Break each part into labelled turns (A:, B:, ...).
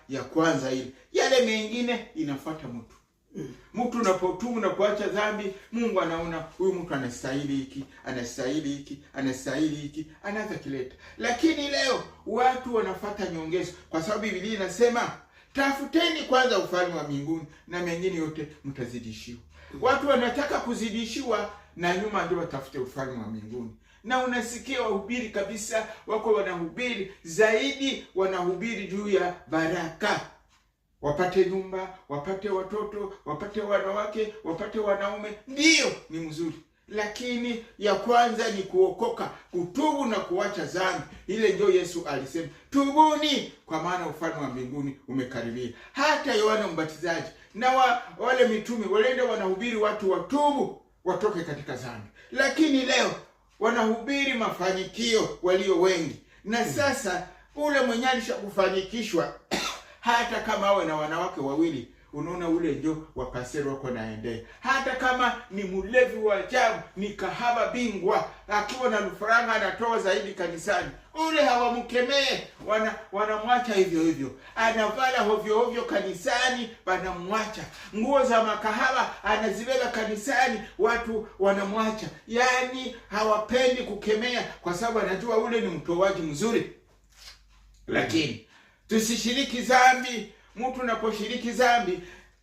A: ya kwanza ile. Yale mengine inafuata mtu. Mtu unapotubu na kuacha dhambi, Mungu anaona huyu mtu anastahili hiki, anastahili hiki, anastahili hiki, anaanza kileta. Lakini leo watu wanafuata nyongezo, kwa sababu Biblia inasema tafuteni kwanza ufalme wa mbinguni na mengine yote mtazidishiwa. Watu wanataka kuzidishiwa na nyuma ndio watafute ufalme wa mbinguni. Na unasikia wahubiri kabisa wako wanahubiri zaidi, wanahubiri juu ya baraka, wapate nyumba, wapate watoto, wapate wanawake, wapate wanaume. Ndiyo, ni mzuri, lakini ya kwanza ni kuokoka, kutubu na kuacha dhambi. Ile ndio Yesu alisema, tubuni kwa maana ufalme wa mbinguni umekaribia. Hata Yohana Mbatizaji na wale mitume walienda wanahubiri watu watubu, watoke katika dhambi, lakini leo wanahubiri mafanikio walio wengi. Na sasa ule mwenye alishakufanikishwa hata kama awe na wanawake wawili, unaona ule ndio wapaseri wako naendea. Hata kama ni mlevi wa ajabu, ni kahaba bingwa, akiwa na lufaranga anatoa zaidi kanisani, ule hawamkemee, wanamwacha hivyo hivyo. Anavala hovyo hovyo kanisani, wanamwacha. Nguo za makahaba anazibeba kanisani, watu wanamwacha. Yaani hawapendi kukemea, kwa sababu anajua ule ni mtoaji mzuri. Lakini tusishiriki dhambi. Mtu unaposhiriki dhambi,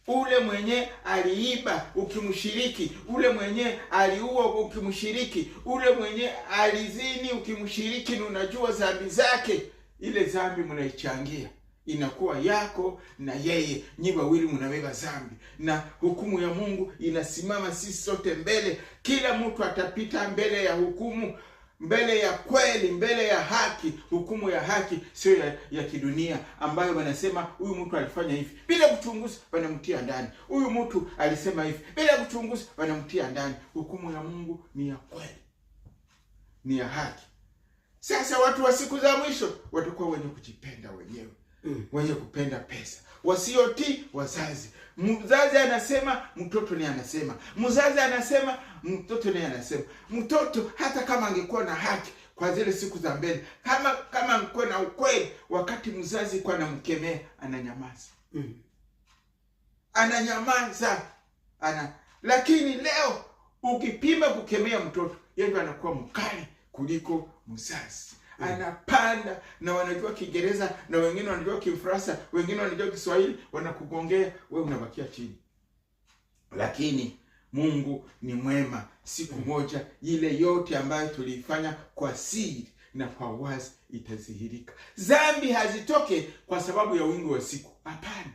A: ule mwenye aliiba ukimshiriki, ule mwenye aliua ukimshiriki, ule mwenye alizini ukimshiriki, na unajua dhambi zake, ile dhambi mnaichangia, inakuwa yako na yeye, nyi wawili mnabeba dhambi, na hukumu ya Mungu inasimama sisi sote mbele. Kila mtu atapita mbele ya hukumu, mbele ya kweli, mbele ya haki. Hukumu ya haki sio ya kidunia ambayo wanasema huyu mtu alifanya hivi bila kuchunguza, wanamtia ndani. Huyu mtu alisema hivi bila kuchunguza, wanamtia ndani. Hukumu ya Mungu ni ya kweli, ni ya haki. Sasa watu wa siku za mwisho watakuwa wenye kujipenda wenyewe, wenye kupenda pesa, wasiotii wazazi. Mzazi anasema, mtoto naye anasema. Mzazi anasema, mtoto naye anasema. Mtoto hata kama angekuwa na haki kwa zile siku za mbele, kama angekuwa na ukweli, wakati mzazi kwa anamkemea, ananyamaza. Ananyamaza. Lakini leo ukipima kukemea mtoto, yeye anakuwa mkali kuliko mzazi. Anapanda, na wanajua Kiingereza, na wengine wanajua Kifaransa, wengine wanajua Kiswahili, wanakugongea, wewe unabakia chini. Lakini Mungu ni mwema. Siku moja ile yote ambayo tuliifanya kwa siri na kwa wazi itadhihirika. Dhambi hazitoke kwa sababu ya wingi wa siku. Hapana.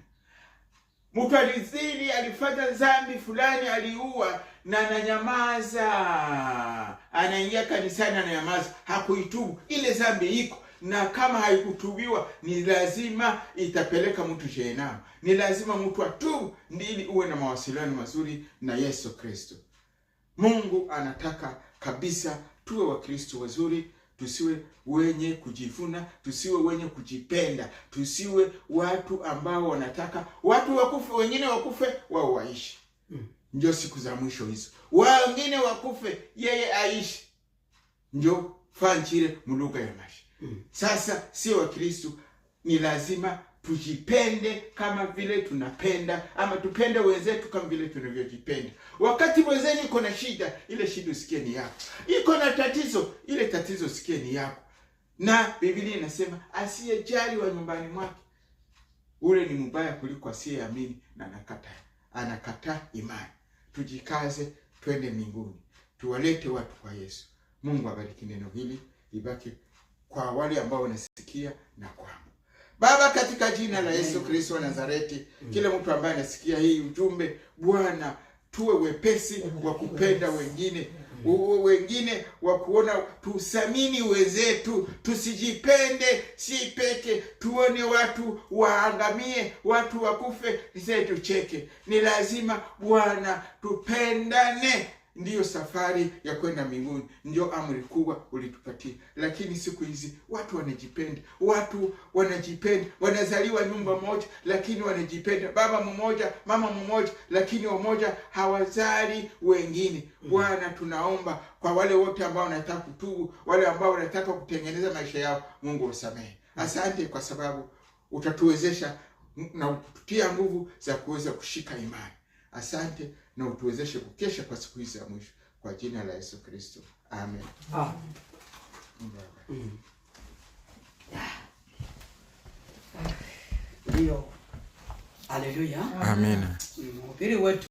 A: Mtu alizini, alifanya dhambi fulani, aliua na ananyamaza. Anaingia kanisani ananyamaza, hakuitubu. Ile dhambi iko, na kama haikutubiwa ni lazima itapeleka mtu jehanamu. Ni lazima mtu atubu ili uwe na mawasiliano mazuri na Yesu Kristo. Mungu anataka kabisa tuwe Wakristo wazuri, tusiwe wenye kujivuna, tusiwe wenye kujipenda, tusiwe watu ambao wanataka watu wakufe, wengine wakufe wao waishi. Ndio siku za mwisho hizo, wengine wakufe yeye aishi. Ndio fanchire muluga ya maisha. Sasa sio Wakristo, ni lazima tujipende kama vile tunapenda, ama tupende wenzetu kama vile tunavyojipenda. Wakati mwenzenu iko na shida, ile shida usikie ni yako. Iko na tatizo, ile tatizo usikie ni yako. Na Biblia inasema asiyejali wa nyumbani mwake ule ni mbaya kuliko asiyeamini na anakataa imani. Tujikaze, twende mbinguni, tuwalete watu kwa Yesu. Mungu abariki neno hili, ibaki kwa wale ambao wanasikia na kwangu. Baba, katika jina la Yesu Kristo wa Nazareti, kila mtu ambaye anasikia hii ujumbe, Bwana, tuwe wepesi wa kupenda wengine, wengine wa kuona, tuthamini wenzetu, tusijipende si peke, tuone watu waangamie, watu wakufe, sisi tucheke. Ni lazima Bwana tupendane. Ndiyo safari ya kwenda mbinguni, ndio amri kubwa ulitupatia. Lakini siku hizi watu wanajipenda, watu wanajipenda, wanazaliwa nyumba moja lakini wanajipenda, baba mmoja mama mmoja, lakini wamoja hawazali wengine. Bwana, tunaomba kwa wale wote ambao wanataka kutubu, wale ambao wanataka kutengeneza maisha yao, Mungu wasamehe. Asante kwa sababu utatuwezesha na kututia nguvu za kuweza kushika imani. Asante na utuwezeshe kukesha kwa siku hizi za mwisho, kwa jina la Yesu Kristo, amen.
B: Ah.
A: Mungu awabariki.
B: Ndio. Haleluya.
A: Amina.
B: Mhubiri wetu.